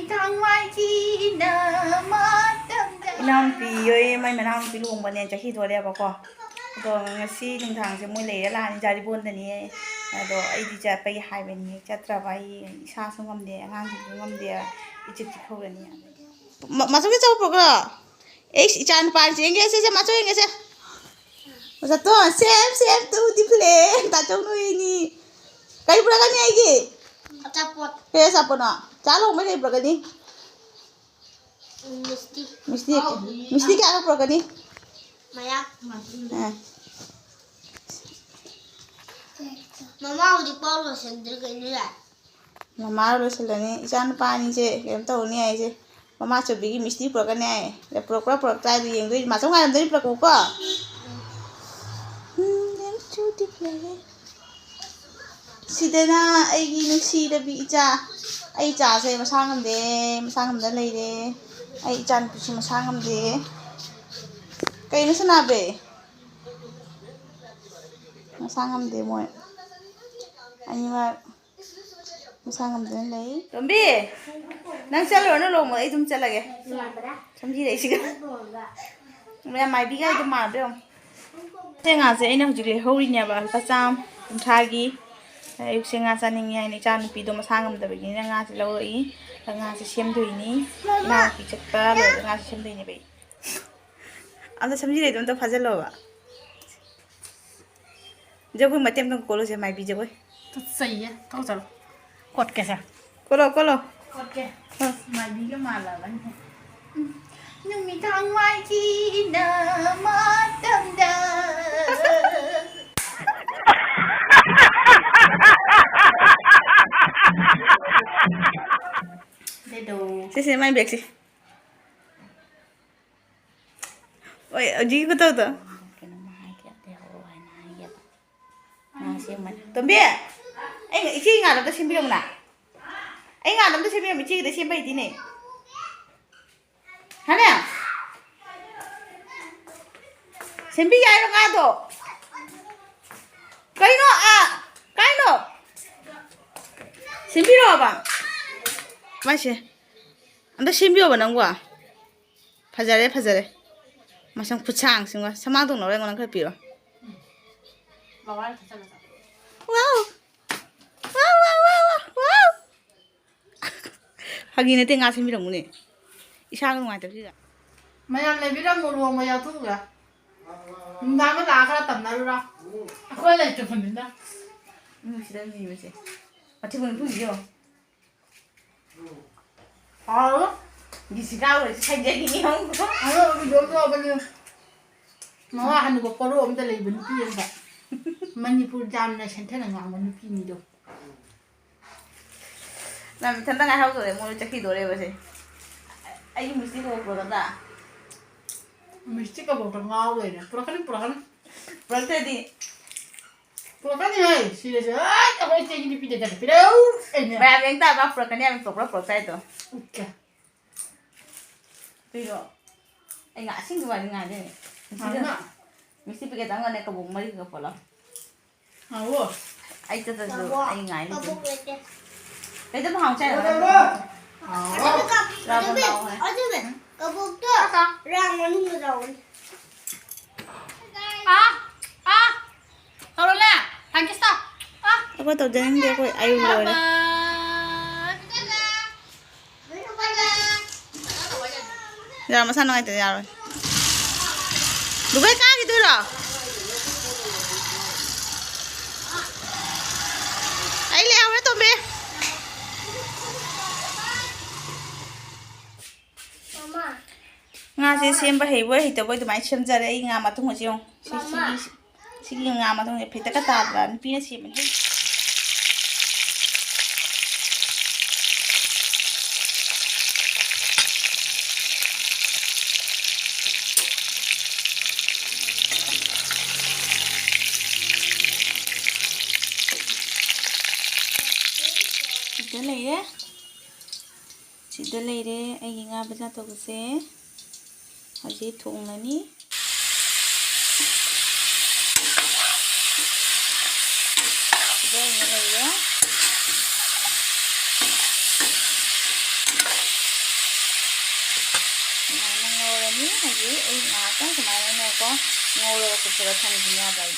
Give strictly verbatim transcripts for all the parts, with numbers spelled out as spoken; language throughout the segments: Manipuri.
ꯊꯥꯡꯃꯥꯏꯒꯤꯅ ꯃꯇꯝꯗ ꯏꯅꯥꯎꯅꯨꯄꯤ ꯍꯣꯏ, ꯃꯥꯏ ꯃꯅꯥꯎꯅꯨꯄꯤ ꯂꯨꯍꯣꯡꯕꯅꯦ, ꯆꯍꯤ ꯊꯣꯛꯂꯦꯕꯀꯣ꯫ ꯑꯗꯣ ꯉꯁꯤ ꯅꯨꯡꯗꯥꯡꯁꯦ ꯃꯣꯏ ꯂꯩꯔ ꯂꯥꯛꯑꯅꯤ, ꯖꯥꯔꯤꯕꯣꯟꯗꯅꯤ꯫ ꯑꯗꯣ ꯑꯩꯗꯤ ꯆꯠꯄꯒꯤ ꯍꯥꯏꯕꯅꯤ, ꯆꯠꯇ꯭ꯔꯕ ꯑꯩ ꯏꯁꯥꯁꯨ ꯉꯝꯗꯦ, ꯑꯉꯥꯡꯁꯤꯡꯁꯨ ꯉꯝꯗꯦ, ꯏꯆꯤꯛ ꯆꯤꯛꯍꯧꯔꯅꯤ꯫ ꯃ-, ꯃꯆꯨꯒꯤ ꯆꯧ ꯄꯨꯔꯛꯀ꯭ꯔꯣ? ꯑꯩꯁ, ꯏꯆꯥ ꯅꯨꯄꯥꯁꯦ ꯌꯦꯡꯒꯦ, ꯁꯦ, ꯁꯦ, ꯃꯆꯨ ꯌꯦꯡꯒꯦ, ꯁꯦ꯫ ꯃꯁꯛꯇꯣ, ꯁꯦꯝ, ꯁꯦꯝ, ꯇꯨ ꯗꯤ ꯄ꯭ꯂꯦ, ꯇꯥꯆꯧ ꯅꯣꯏꯅꯤ꯫ ꯀꯔꯤ ꯄꯨꯔꯛꯀꯅꯤ ꯑꯩꯒꯤ? ꯑꯆꯥꯄꯣꯠ꯫ ꯀꯔꯤ ꯑꯆꯥꯄꯣꯠꯅꯣ? ꯆꯥ ꯂꯣꯡꯕ ꯀꯔꯤ ꯄꯨꯔꯛꯀꯅꯤ? ꯃꯤꯁꯇꯤ꯫ ꯃꯤꯁꯇꯤ, ꯃꯤꯁꯇꯤ ꯀꯌꯥꯒ ꯄꯨꯔꯛꯀꯅꯤ? ꯃꯌꯥꯝ꯫ ꯑꯥ꯫ ꯃꯃꯥ ꯍꯧꯖꯤꯛ ꯄꯥꯎ ꯂꯣꯏꯁꯤꯟꯗ꯭ꯔꯤ ꯀꯩꯅꯣ ꯌꯥꯏ꯫ ꯃꯃꯥ ꯂꯣꯏꯁꯤꯜꯂꯅꯤ꯫ ꯏꯆꯥ ꯅꯨꯄꯥ ꯑꯅꯤꯁꯦ ꯀꯩꯅꯣ ꯇꯧꯔꯅꯤ ꯍꯥꯏꯁꯦ꯫ ꯃꯃꯥ ꯆꯧꯕꯤꯒꯤ ꯃꯤꯁꯇꯤ ꯄꯨꯔꯛꯀꯅꯤ ꯍꯥꯏ꯫ ꯑꯗ ꯄꯨꯔꯛꯄ꯭ꯔꯥ ꯄꯨꯔꯛꯇ꯭ꯔꯥ ꯍꯥꯏꯗꯣ ꯌꯦꯡꯗꯣꯏꯅꯤ꯫ ꯃꯥꯆꯧ ꯉꯥꯏꯔꯝꯗꯣꯏꯅꯤ, ꯄꯨꯔꯛꯀꯣꯀꯣ꯫ ꯎꯝ, ꯌꯥꯝ ꯆꯨꯗꯤ ꯐꯖꯔꯦ꯫ ꯁꯤꯗꯅ ꯑꯩꯒꯤ ꯅꯨꯡꯁꯤꯔꯕꯤ ꯏꯆꯥ꯫ ꯑꯩ ꯏꯆꯥꯁꯦ ꯃꯁꯥ ꯉꯝꯗꯦ, ꯃꯁꯥ ꯉꯝꯗ ꯂꯩꯔꯦ꯫ ꯑꯩ ꯏꯆꯥꯅꯨꯄꯤꯁꯨ ꯃꯁꯥ ꯉꯝꯗꯦ꯫ ꯀꯩꯅꯣ ꯁꯅꯥꯕꯦ? ꯃꯁꯥ ꯉꯝꯗꯦ ꯃꯣꯏ ꯑꯅꯤꯃꯛ꯫ ꯃꯁꯥ ꯉꯝꯗꯅ ꯂꯩ꯫ ꯇꯣꯝꯕꯤ, ꯅꯪ ꯆꯠꯂꯨꯔꯅꯨ, ꯂꯣꯡꯃ ꯑꯩ ꯑꯗꯨꯝ ꯆꯠꯂꯒꯦ꯫ ꯁꯝꯖꯤꯔ ꯑꯩꯁꯤꯒ꯫ ꯃꯌꯥꯝ ꯃꯥꯏꯕꯤꯒ ꯑꯗꯨꯝ ꯃꯥꯟꯅꯕ ꯌꯦꯡꯉꯣ꯫ ꯁꯦ ꯉꯥꯁꯦ ꯑꯩꯅ ꯍꯧꯖꯤꯛ ꯂꯩꯍꯧꯔꯤꯅꯦꯕ, ꯂꯨꯄꯥ ꯆꯥꯝꯃ ꯀꯨꯟꯊ꯭ꯔꯥꯒꯤ꯫ ꯑꯌꯨꯛꯁꯦ ꯉꯥ ꯆꯥꯅꯤꯡꯉꯦ ꯍꯥꯏꯅ ꯏꯆꯥ ꯅꯨꯄꯤꯗꯣ ꯃꯁꯥ ꯉꯝꯗꯕꯒꯤꯅ ꯉꯥꯁꯦ ꯂꯧꯔꯛꯏ꯫ ꯑꯗ ꯉꯥꯁꯦ ꯁꯦꯝꯗꯣꯏꯅꯤ꯫ ꯏꯅꯥꯎꯄꯤ ꯆꯠꯄ ꯂꯣꯏꯔꯒ ꯉꯥꯁꯦ ꯁꯦꯝꯗꯣꯏꯅꯦꯕ ꯑꯩ꯫ ꯑꯝꯇ ꯁꯝꯖꯤꯔꯩꯗꯣ ꯑꯝꯇ ꯐꯥꯖꯜꯂꯣꯕ꯫ ꯖꯒꯣꯏ ꯃꯇꯦꯛ ꯑꯃꯇꯪ ꯀꯣꯜꯂꯨꯁꯦ, ꯃꯥꯏꯕꯤ ꯖꯒꯣꯏ꯫ ꯇꯨꯀꯠꯆꯩꯌꯦ꯫ ꯇꯧ ꯆꯠꯂꯣ꯫ ꯀꯣꯠꯀꯦꯁꯦ꯫ ꯀꯣꯜꯂꯣ, ꯀꯣꯜꯂꯣ꯫ ꯀꯣꯠꯀꯦ꯫ ꯑ꯫ ꯃꯥꯏꯕꯤꯒ ꯃꯥꯜꯂꯕꯅꯤ꯫ ꯅꯨꯃꯤꯗꯥꯡ ꯋꯥꯏꯒꯤꯅ ꯃꯇꯝꯗ꯫ ꯁꯤꯁꯦ ꯃꯥꯏ ꯕꯦꯒꯁꯦ꯫ ꯍꯣꯏ, ꯍꯧꯖꯤꯛꯀꯤ ꯈꯨꯇꯧꯗꯣ꯫ ꯀꯩꯅꯣꯝꯃ ꯍꯥꯏꯒꯦ, ꯑꯝꯇ ꯌꯥꯎꯔꯛꯑꯣ ꯍꯥꯏꯅ ꯍꯥꯏꯒꯦꯕ꯫ ꯉꯥ ꯁꯦꯝꯃꯅꯤ꯫ ꯇꯣꯝꯕꯤ, ꯑꯩ ꯏꯆꯦ ꯉꯥꯗꯣ ꯑꯝꯇ ꯁꯦꯝꯕꯤꯔꯝꯃꯨꯅ꯫ ꯑꯩ ꯉꯥꯗꯣ ꯑꯝꯇ ꯁꯦꯝꯕꯤꯔꯝꯃꯨ, ꯏꯆꯦꯒꯤꯗ ꯁꯦꯝꯕ ꯍꯩꯇꯦꯅꯦ꯫ ꯍꯥꯅꯦ? ꯁꯦꯝꯕꯤꯒꯦ ꯍꯥꯏꯔꯣ ꯉꯥꯗꯣ? ꯀꯩꯅꯣ? ꯑꯥ, ꯀꯥꯏꯅꯣ? ꯁꯦꯝꯕꯤꯔꯛꯑꯣꯕ꯫ ꯃꯥꯏꯁꯦ꯫ ꯑꯝꯇ ꯁꯦꯝꯕꯤꯌꯣꯕ ꯅꯪꯕꯣ꯫ ꯐꯖꯔꯦ, ꯐꯖꯔꯦ꯫ ꯃꯁꯝ ꯈꯨꯠꯁꯥꯡꯁꯤꯡꯒ ꯁꯃꯥꯡ ꯇꯣꯡꯅꯕ ꯑꯩꯉꯣꯟꯗ ꯈꯔ ꯄꯤꯔꯣ꯫ ꯕꯕꯥꯅ ꯊꯛꯆꯜꯂꯣ ꯆꯥꯛ꯫ ꯋꯥꯎ! ꯋꯥꯎ, ꯋꯥꯎ, ꯋꯥꯎ, ꯋꯥꯎ, ꯋꯥꯎ! ꯐꯥꯒꯤ ꯅꯠꯇꯦ, ꯉꯥ ꯁꯦꯝꯕꯤꯔꯝꯃꯨꯅꯦ꯫ ꯏꯁꯥꯒ ꯅꯨꯡꯉꯥꯏꯇꯕꯁꯤꯗ꯫ ꯃꯌꯥꯝ ꯂꯩꯕꯤꯔꯝꯃꯣ, ꯂꯨꯍꯣꯡꯕ ꯌꯥꯎꯊꯣꯛꯎꯒꯦ꯫ ꯅꯨꯡꯗꯥꯡꯗ ꯂꯥꯛꯑ ꯈꯔ ꯇꯝꯅꯔꯨꯔꯣ꯫ ꯑꯩꯈꯣꯏ ꯂꯩꯇꯕꯅꯤꯅ꯫ ꯎꯝ, ꯁꯤꯗ ꯅꯤꯕꯁꯦ꯫ ꯃꯊꯤꯕꯣꯡ ꯅꯤꯐꯨꯁꯤꯗꯤ ꯌꯦꯡꯉꯣ꯫ ꯍꯥꯎ꯫ ꯗꯤ ꯁꯤ ꯀꯥ ꯑꯣꯏꯔꯁꯨ ꯁꯥꯏꯖꯒꯤꯅꯤ ꯌꯦꯡꯉꯣ꯫ ꯑꯗꯣ ꯑꯩꯈꯣꯏ ꯌꯣꯝ ꯌꯣꯝꯕꯅꯤ꯫ ꯃꯋꯥ ꯍꯅꯨꯕ ꯀꯣꯔꯣ ꯑꯝꯗ ꯂꯩꯕ ꯅꯨꯄꯤ ꯑꯝꯗ꯫ ꯃꯅꯤꯄꯨꯔ ꯌꯥꯝꯅ ꯁꯦꯟꯊꯅ ꯉꯥꯡꯕ ꯅꯨꯄꯤꯅꯤꯗꯣ꯫ ꯅꯪ ꯃꯊꯟꯇ ꯉꯥꯏꯍꯧꯗꯣꯔꯦ, ꯃꯣꯏ ꯆꯠꯈꯤꯗꯣꯔꯦꯕꯁꯦ꯫ ꯑꯩꯒꯤ ꯃꯤꯁꯇꯤ ꯀꯧꯔꯛꯄ꯭ꯔꯣ ꯀꯗꯥ? ꯃꯤꯁꯇꯤ ꯀꯕꯣꯛꯇ ꯉꯥꯎ ꯂꯩꯔꯦ꯫ ꯄꯨꯔꯛꯀꯅꯤ, ꯄꯨꯔꯛꯀꯅꯤ꯫ ꯄꯨꯔꯛꯇ꯭ꯔꯗꯤ? ꯄꯨꯔꯛꯀꯅꯤ ꯍꯦ, ꯁꯤꯗꯁꯨ꯫ ꯑꯩ, ꯑꯩꯈꯣꯏ ꯏꯆꯦꯒꯤ ꯅꯨꯄꯤꯗ ꯆꯠꯄꯤꯔꯧ! ꯑꯩꯅ꯫ ꯃꯌꯥꯝ ꯌꯦꯡ ꯇꯥꯕ, ꯄꯨꯔꯛꯀꯅꯤ ꯍꯥꯏꯕ ꯄꯨꯔꯛꯄ꯭ꯔꯥ ꯄꯨꯔꯛꯇ꯭ꯔꯥ ꯍꯥꯏꯗꯣ꯫ ꯎꯠꯀꯦ꯫ ꯀꯩꯅꯣ? ꯑꯩ ꯉꯥ ꯑꯁꯤꯡꯕ ꯋꯥꯔꯤ ꯉꯥꯏꯗꯣꯏꯅꯦ꯫ ꯉꯥꯏꯃ꯫ ꯃꯤꯁꯇꯤ ꯄꯦꯀꯦꯠ ꯑꯃꯒꯅꯦ ꯀꯕꯣꯛ ꯃꯔꯤꯒ ꯄꯣꯠꯂꯣ꯫ ꯍꯥꯎꯋꯣ꯫ ꯑꯩ ꯆꯠꯇ꯭ꯔꯁꯨ ꯀꯕꯣꯛ꯫ ꯑꯩ ꯉꯥꯏꯔꯤꯁꯦ꯫ ꯀꯕꯣꯛ ꯂꯩꯇꯦ꯫ ꯀꯩꯗ ꯃꯍꯥꯎ ꯆꯥꯏꯔꯣ? ꯀꯕꯣꯛ꯫ ꯍꯥꯎꯋꯣ꯫ ꯑꯗꯨꯒ ꯔꯥꯎꯟ ꯑꯗꯨꯒ ꯔꯥꯎꯟ ꯍꯥꯏ꯫ ꯑꯗꯨꯒ ꯀꯕꯣꯛꯇꯣ ꯔꯥꯎꯟ ꯃꯅꯨꯡꯗ ꯌꯥꯎꯕꯅꯤ꯫ ꯑꯥ! ꯑꯥ! ꯇꯧꯔꯣꯂꯦ! ꯊꯥꯡꯀꯤꯁꯇ! ꯑꯥ! ꯑꯩꯈꯣꯏ ꯇꯧꯖꯅꯤꯡꯗꯦ, ꯑꯩꯈꯣꯏ ꯑꯌꯨꯛ ꯂꯣꯏꯔꯦ꯫ ꯕꯥꯏ ꯕꯥꯏ! ꯌꯥꯔꯣꯏ, ꯃꯁꯥ ꯅꯨꯡꯉꯥꯏꯇ꯭ꯔꯗꯤ ꯌꯥꯔꯣꯏ꯫ ꯂꯨꯈꯩ ꯀꯥꯈꯤꯗꯣꯏꯔꯣ? ꯑꯩ ꯂꯩꯍꯧꯔꯦ, ꯇꯣꯝꯕꯤ꯫ ꯃꯃꯥ꯫ ꯉꯥꯁꯦ ꯁꯦꯝꯕ ꯍꯩꯕꯣꯏ ꯍꯩꯇꯕꯣꯏ ꯑꯗꯨꯃꯥꯏꯅ ꯁꯦꯝꯖꯔꯦ꯫ ꯑꯩ ꯉꯥ ꯃꯇꯨꯝ ꯑꯁꯤ ꯌꯦꯡꯉꯨ꯫ ꯁꯤ, ꯃꯃꯥ꯫ ꯁꯤꯒꯤ, ꯁꯤꯒꯤ ꯉꯥ ꯃꯇꯨꯝꯁꯦ ꯐꯤꯠꯇꯀ ꯇꯥꯗ꯭ꯔꯥ? ꯅꯨꯄꯤꯅ ꯁꯦꯝꯕꯅꯤ꯫ ꯁꯤꯗ ꯂꯩꯔꯦ꯫ ꯁꯤꯗ ꯂꯩꯔꯦ ꯑꯩꯒꯤ ꯉꯥ ꯕꯖꯥꯔ ꯇꯧꯕꯁꯦ꯫ ꯍꯧꯖꯤꯛ ꯊꯣꯡꯂꯅꯤ꯫ ꯁꯤꯗ ꯑꯣꯏꯅ ꯂꯩꯔꯦ꯫ ꯁꯨꯃꯥꯏꯅ ꯉꯧꯔꯅꯤ꯫ ꯍꯧꯖꯤꯛ ꯑꯩ ꯉꯥꯏꯍꯥꯛꯇꯪ ꯁꯨꯃꯥꯏꯅꯅꯦꯀꯣ, ꯉꯧꯔꯒ ꯀꯨꯀꯔꯗ ꯊꯝꯈꯤꯅꯦꯕ ꯑꯩ꯫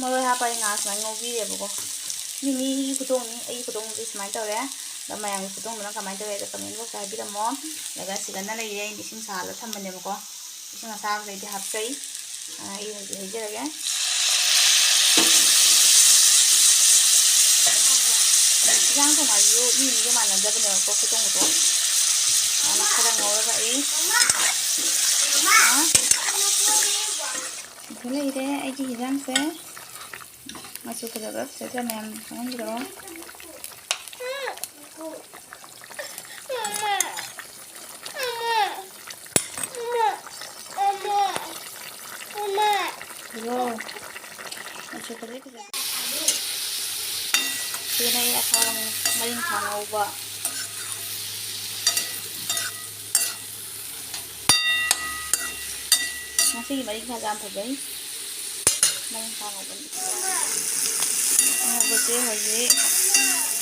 ꯃꯔꯣꯏ ꯍꯥꯞꯄ ꯑꯩ ꯉꯥ ꯁꯨꯃꯥꯏꯅ ꯉꯧꯕꯤꯔꯦꯕꯀꯣ꯫ ꯃꯤ ꯃꯤꯒꯤ ꯈꯨꯊꯣꯡꯅꯤ, ꯑꯩꯒꯤ ꯈꯨꯊꯣꯡꯗꯤ ꯁꯨꯃꯥꯏꯅ ꯇꯧꯔꯦ꯫ ꯑꯗꯣ ꯃꯌꯥꯝꯒꯤ ꯈꯨꯊꯣꯡꯗꯨꯅ ꯀꯃꯥꯏꯅ ꯇꯧꯋꯦ ꯍꯥꯏꯗꯣ comment box ꯇ ꯍꯥꯏꯕꯤꯔꯝꯃꯣ꯫ ꯑꯗꯨꯒ ꯁꯤꯗꯅ ꯂꯩꯔꯦ, ꯑꯩꯅ ꯏꯁꯤꯡ ꯁꯥꯍꯜꯂ ꯊꯝꯕꯅꯦꯕꯀꯣ꯫ ꯏꯁꯤꯡ ꯑꯁꯥꯕꯗꯩꯗꯤ ꯍꯥꯞꯆꯩ꯫ ꯑ, ꯑꯩ ꯍꯧꯖꯤꯛ ꯍꯩꯖꯔꯒꯦ꯫ ꯏꯟꯖꯥꯡ ꯊꯣꯡꯕ ꯍꯥꯏꯁꯤꯁꯨ ꯃꯤ ꯃꯤꯒ ꯃꯥꯟꯅꯗꯕꯅꯦꯕꯀꯣ, ꯈꯨꯊꯣꯡ ꯈꯨꯊꯣꯡ꯫ ꯑꯗꯨꯅ ꯈꯔ ꯉꯧꯔꯒ ꯑꯩ, ꯑ, ꯁꯤꯗ ꯂꯩꯔꯦ ꯑꯩꯒꯤ ꯍꯤꯟꯖꯥꯡꯁꯦ꯫ ꯃꯆꯨ ꯐꯖꯕ ꯐꯖꯗ꯭ꯔ ꯃꯌꯥꯝ ꯈꯪꯍꯟꯕꯤꯔꯛꯑꯣ꯫ ꯍꯜꯂꯣ꯫ ꯃꯆꯨ ꯐꯖꯩ ꯐꯖꯩ꯫ ꯁꯤꯗꯅ ꯑꯩ ꯑꯁꯥꯕ ꯃꯔꯤꯡꯈꯥ ꯉꯧꯕ꯫ ꯉꯁꯤꯒꯤ ꯃꯔꯤꯡꯈꯥꯁꯦ ꯌꯥꯝ ꯐꯖꯩ꯫ ꯃꯔꯤꯡꯈꯥ ꯉꯧꯕꯅꯤ꯫ ꯑꯉꯧꯕꯁꯦ ꯍꯧꯖꯤꯛ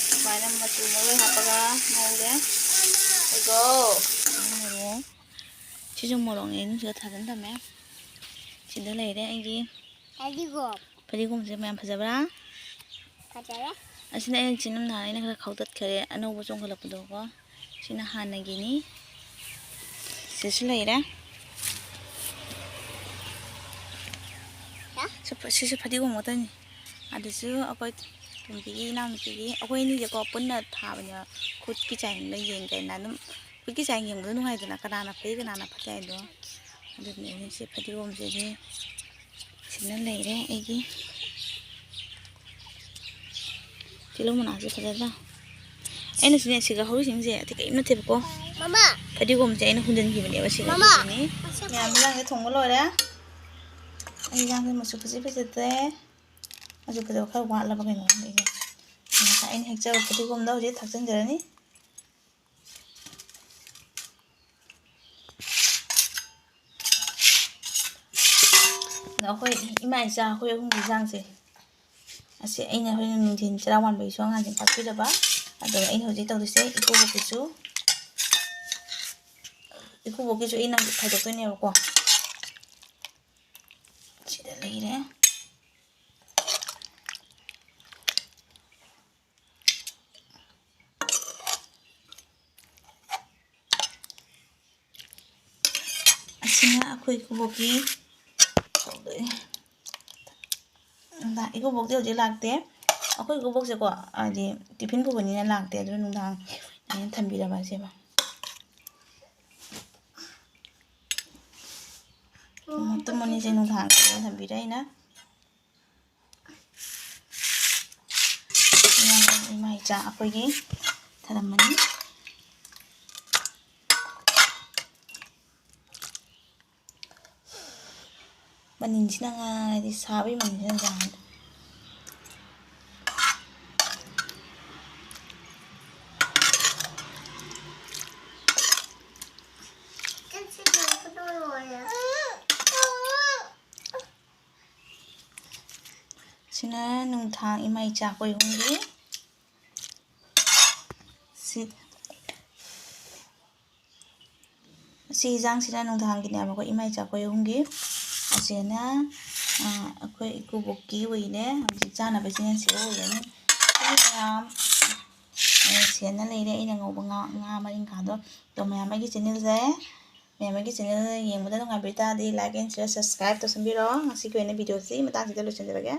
ꯁꯨꯃꯥꯏꯅ ꯃꯆꯨ ꯃꯔꯣꯏ ꯍꯥꯞꯄꯒ ꯉꯧꯔꯦ꯫ ꯑꯩꯗꯣ ꯃꯣꯔꯣꯛ, ꯁꯤꯁꯨ ꯃꯣꯔꯣꯛꯅꯦ, ꯑꯩꯅ ꯁꯤꯗ ꯊꯥꯖꯤꯟ ꯊꯝꯃꯦ꯫ ꯁꯤꯗ ꯂꯩꯔꯦ ꯑꯩꯒꯤ ꯐꯗꯤꯒꯣꯝ꯫ ꯐꯗꯤꯒꯣꯝꯁꯦ ꯃꯌꯥꯝ ꯐꯖꯕ꯭ꯔꯥ? ꯐꯖꯔꯦ꯫ ꯑꯁꯤꯅ ꯑꯩꯅ ꯆꯤꯅꯝ ꯅꯍꯥꯟ ꯑꯩꯅ ꯈꯔ ꯈꯥꯎꯗꯠꯈ꯭ꯔꯦ, ꯑꯅꯧꯕ ꯆꯣꯡꯈꯠꯂꯛꯄꯗꯣꯀꯣ꯫ ꯁꯤꯅ ꯍꯥꯟꯅꯒꯤꯅꯤ꯫ ꯁꯤꯁꯨ ꯂꯩꯔꯦ꯫ ꯍꯥ? ꯁꯤ ꯐ-, ꯁꯤꯁꯨ ꯐꯗꯤꯒꯣꯝ ꯉꯥꯛꯇꯅꯤ꯫ ꯑꯗꯨꯁꯨ ꯑꯩꯈꯣꯏ ꯇꯣꯝꯕꯤꯒꯤ ꯏꯅꯥꯎꯅꯨꯄꯤꯒꯤ, ꯑꯩꯈꯣꯏ ꯑꯅꯤꯁꯦꯀꯣ ꯄꯨꯟꯅ ꯊꯥꯕꯅꯦꯕ꯫ ꯈꯨꯠꯀꯤ ꯆꯥꯡꯗ ꯌꯦꯡꯒꯦꯅ ꯑꯗꯨꯝ, ꯈꯨꯠꯀꯤ ꯆꯥꯡ ꯌꯦꯡꯕꯗꯣ ꯅꯨꯡꯉꯥꯏꯗꯅ, ꯀꯅꯥꯅ ꯐꯩ ꯀꯅꯥꯅ ꯐꯠꯇꯦ ꯍꯥꯏꯗꯣ꯫ ꯑꯗꯨꯅꯦ ꯑꯩꯅ ꯁꯤ ꯐꯗꯤꯒꯣꯝꯁꯤꯗꯤ ꯁꯤꯅ ꯂꯩꯔꯦ ꯑꯩꯒꯤ꯫ ꯇꯤꯜꯍꯧ ꯃꯅꯥꯁꯦ ꯐꯖꯗ꯭ꯔꯥ? ꯑꯩꯅ ꯁꯤꯅꯦ, ꯁꯤꯒ ꯍꯧꯔꯤꯁꯤꯡꯁꯦ ꯑꯇꯩ ꯀꯔꯤꯝ ꯅꯠꯇꯦꯕꯀꯣ꯫ ꯃꯃꯥ꯫ ꯐꯗꯤꯒꯣꯝꯁꯦ ꯑꯩꯅ ꯍꯨꯟꯖꯤꯟꯈꯤꯕꯅꯦꯕ ꯁꯤꯒ ꯃꯃꯥ꯫ ꯍꯧꯔꯤꯁꯤꯅꯤ꯫ ꯃꯌꯥꯝ ꯏꯟꯖꯥꯡꯁꯦ ꯊꯣꯡꯕ ꯂꯣꯏꯔꯦ꯫ ꯑꯩ ꯏꯟꯖꯥꯡꯁꯦ ꯃꯆꯨ ꯐꯖ ꯐꯖꯗ꯭ꯔꯦ꯫ ꯃꯆꯨ ꯐꯖꯕ ꯈꯔ ꯋꯥꯠꯂꯕ ꯀꯩꯅꯣ ꯈꯪꯗꯦ ꯑꯩꯁꯦ꯫ ꯉꯁꯥꯏ ꯑꯩꯅ ꯍꯦꯛꯆꯕ ꯐꯗꯤꯒꯣꯝꯗꯣ ꯍꯧꯖꯤꯛ ꯊꯥꯛꯆꯤꯟꯖꯔꯅꯤ꯫ ꯑꯗꯣ ꯑꯩꯈꯣꯏ ꯏꯃꯥ ꯏꯆꯥ ꯑꯩꯈꯣꯏ ꯑꯍꯨꯝꯒꯤ ꯏꯟꯖꯥꯡꯁꯦ, ꯑꯁꯤ ꯑꯩꯅ ꯍꯣꯔꯦꯟ ꯅꯨꯡꯊꯤꯟ ꯆꯔꯥ ꯋꯥꯟꯕꯒꯤꯁꯨ ꯑꯉꯥꯡꯁꯤꯡ ꯄꯥꯛꯄꯤꯗꯕ꯫ ꯑꯗꯨꯒ ꯑꯩꯅ ꯍꯧꯖꯤꯛ ꯇꯧꯗꯣꯏꯁꯦ ꯏꯀꯨꯕꯣꯛꯀꯤꯁꯨ, ꯏꯀꯨꯕꯣꯛꯀꯤꯁꯨ ꯑꯩꯅ ꯈꯥꯏꯗꯣꯛꯇꯣꯏꯅꯦꯕꯀꯣ꯫ ꯁꯤꯗ ꯂꯩꯔꯦ꯫ ꯑꯁꯤꯅ ꯑꯩꯈꯣꯏ ꯏꯀꯨꯕꯣꯛꯀꯤ ꯇꯧꯗꯣꯏꯅꯦ꯫ ꯏꯀꯨꯕꯣꯛꯇꯤ ꯍꯧꯖꯤꯛ ꯂꯥꯛꯇꯦ꯫ ꯑꯩꯈꯣꯏ ꯏꯀꯨꯕꯣꯛꯁꯦꯀꯣ, ꯍꯥꯏꯗꯤ ꯇꯤꯐꯤꯟ ꯄꯨꯕꯅꯤꯅ ꯂꯥꯛꯇꯦ, ꯑꯗꯨꯅ ꯅꯨꯡꯗꯥꯡ ꯑꯩꯅ ꯊꯝꯕꯤꯔꯕ ꯑꯁꯦꯕ꯫ ꯃꯇꯨꯝ ꯑꯅꯤꯁꯦ ꯅꯨꯡꯗꯥꯡ ꯊꯝꯕꯤꯔꯦ ꯑꯩꯅ꯫ ꯏꯃꯥ ꯏꯆꯥ ꯑꯩꯈꯣꯏꯒꯤ ꯊꯔꯝꯃꯅꯤ꯫ ꯃꯅꯤꯟꯁꯤꯅ ꯉꯥꯏꯔꯗꯤ ꯁꯥꯕꯒꯤ ꯃꯅꯤꯟꯁꯤꯅ ꯌꯥꯝꯃꯦ꯫ ꯁꯤꯅ ꯅꯨꯡꯊꯥꯡ ꯏꯃꯥ ꯏꯆꯥ ꯑꯩꯈꯣꯏ ꯑꯍꯨꯝꯒꯤ꯫ ꯁꯤ, ꯁꯤ ꯏꯟꯖꯥꯡꯁꯤꯅ ꯅꯨꯡꯗꯥꯡꯒꯤꯅꯦꯕꯀꯣ, ꯏꯃꯥ ꯏꯆꯥ ꯑꯩꯈꯣꯏ ꯑꯍꯨꯝꯒꯤ꯫ ꯑꯁꯤꯅ, ꯑ, ꯑꯩꯈꯣꯏ ꯏꯀꯨꯕꯣꯛꯀꯤ ꯑꯣꯏꯅꯦ, ꯍꯧꯖꯤꯛ ꯆꯥꯅꯕꯁꯤꯅ ꯁꯤ ꯑꯣꯏꯔꯅꯤ꯫ ꯁꯤ ꯃꯌꯥꯝ, ꯑ, ꯁꯦꯟꯅ ꯂꯩꯔꯦ꯫ ꯑꯩꯅ ꯉꯧꯕ ꯉꯥ, ꯉꯥ ꯃꯔꯤꯡꯈꯥꯗꯣ꯫ ꯑꯗꯣ ꯃꯌꯥꯝ ꯑꯩꯒꯤ ꯆꯦꯅꯦꯜꯁꯦ, ꯃꯌꯥꯝ ꯑꯩꯒꯤ ꯆꯦꯅꯦꯜ ꯌꯦꯡꯕꯗ ꯅꯨꯡꯉꯥꯏꯕꯤꯕ ꯇꯥꯔꯗꯤ like and share, subscribe ꯇꯧꯁꯟꯕꯤꯔꯣ꯫ ꯉꯁꯤꯒꯤ ꯑꯣꯏꯅ ꯚꯤꯗꯤꯑꯣꯁꯤ ꯃꯇꯥꯡꯁꯤꯗ ꯂꯣꯏꯁꯤꯟꯖꯔꯒꯦ꯫